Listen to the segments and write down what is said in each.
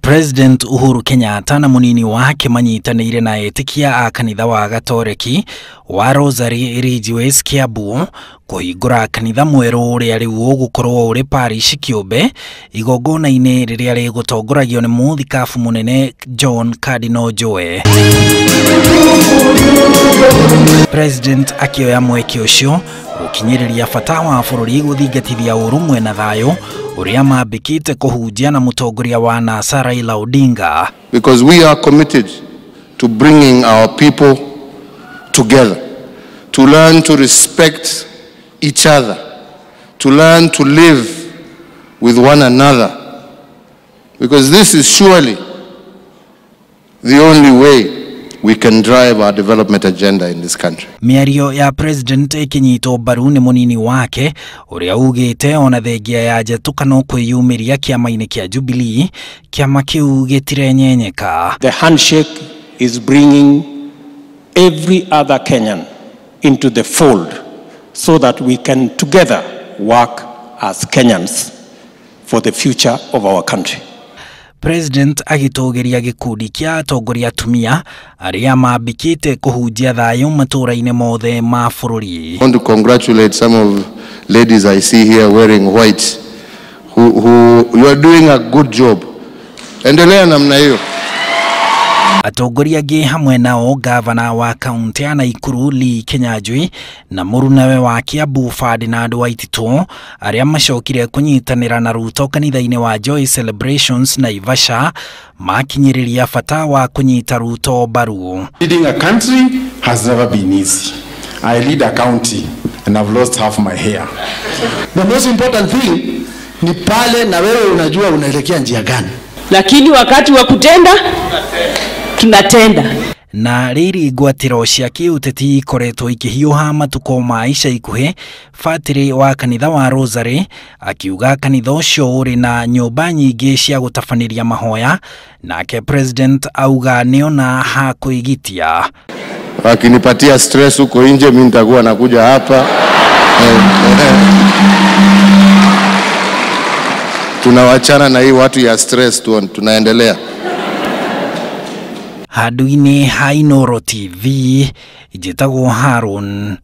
President Uhuru Kenyatta na munini wake manyitanĩire na etĩkia a kanitha wa Gatoreki wa Rosary Ridgeways Kiambu kũhingũra kanitha mwerũ ũrĩa rĩu ũgũkorwo ũrĩ parish kĩũmbe igongona-inĩ rĩrĩa rĩgũtongoragio nĩ mũthikabu mũnene John Cardinal Njoe. President akĩoya mweke ũcio gũkinyĩrĩria bata wa bũrũri gũthingatithia ũrũmwe na thayũ ũrĩa mambĩkĩte kũhunjia na mũtongoria wa NASA Raila Odinga. Because we are committed to bringing our people together, to learn to respect each other, to learn to live with one another, because this is surely the only way we can drive our development agenda in this country. Mĩario ya president ĩkĩnyitwo mbaru nĩ mũnini wake ũrĩa ugĩte ona thengia ya njatũkano kwĩyumĩria kĩama-inĩ kĩa Jubilee, kĩama kĩu gĩtirenyenyeka. The handshake is bringing every other Kenyan into the fold so that we can together work as Kenyans for the future of our country. President agĩtũgĩria gĩkundi kĩa atongoria atumia arĩa mambĩkĩte kũhunjia thayũ matũũra-inĩ mothe ma bũrũri. I want to congratulate some of ladies I see here wearing white who you are doing a good job. Endelea namna hiyo. Atongoria angĩ hamwe nao gavana wa kaunti ya Nakuru Lee Kinyanjui na mũrunawe wa Kiambu Ferdinand Waititu arĩa macokire kũnyitanĩra na Ruto kanitha-inĩ wa Joy Celebrations Naivasha makinyĩrĩria bata wa kũnyita Ruto mbaru. Leading a country has never been easy. I lead a county and I've lost half my hair. The most important thing ni pale na wewe unajua unaelekea njia gani. Lakini wakati wa kutenda tunatenda. Na rĩrĩ ngwatĩro cia kĩũteti ikoretwo ikĩhiũha matukũ ma ica ikuhĩ, batĩrĩ wa kanitha wa Rosary akiuga kanitha ũcio ũrĩ na nyũmba nyingĩ cia gũtabanĩria mahoya, nake president auga nĩona ha kwĩgitia. Wakinipatia stress huko nje mimi nitakuwa nakuja hapa. Tunawachana na hii watu ya stress tu, tunaendelea. Handũ-inĩ ha Inooro TV njĩtagwo Harun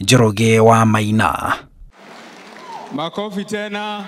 Njoroge wa Maina. Makofi tena.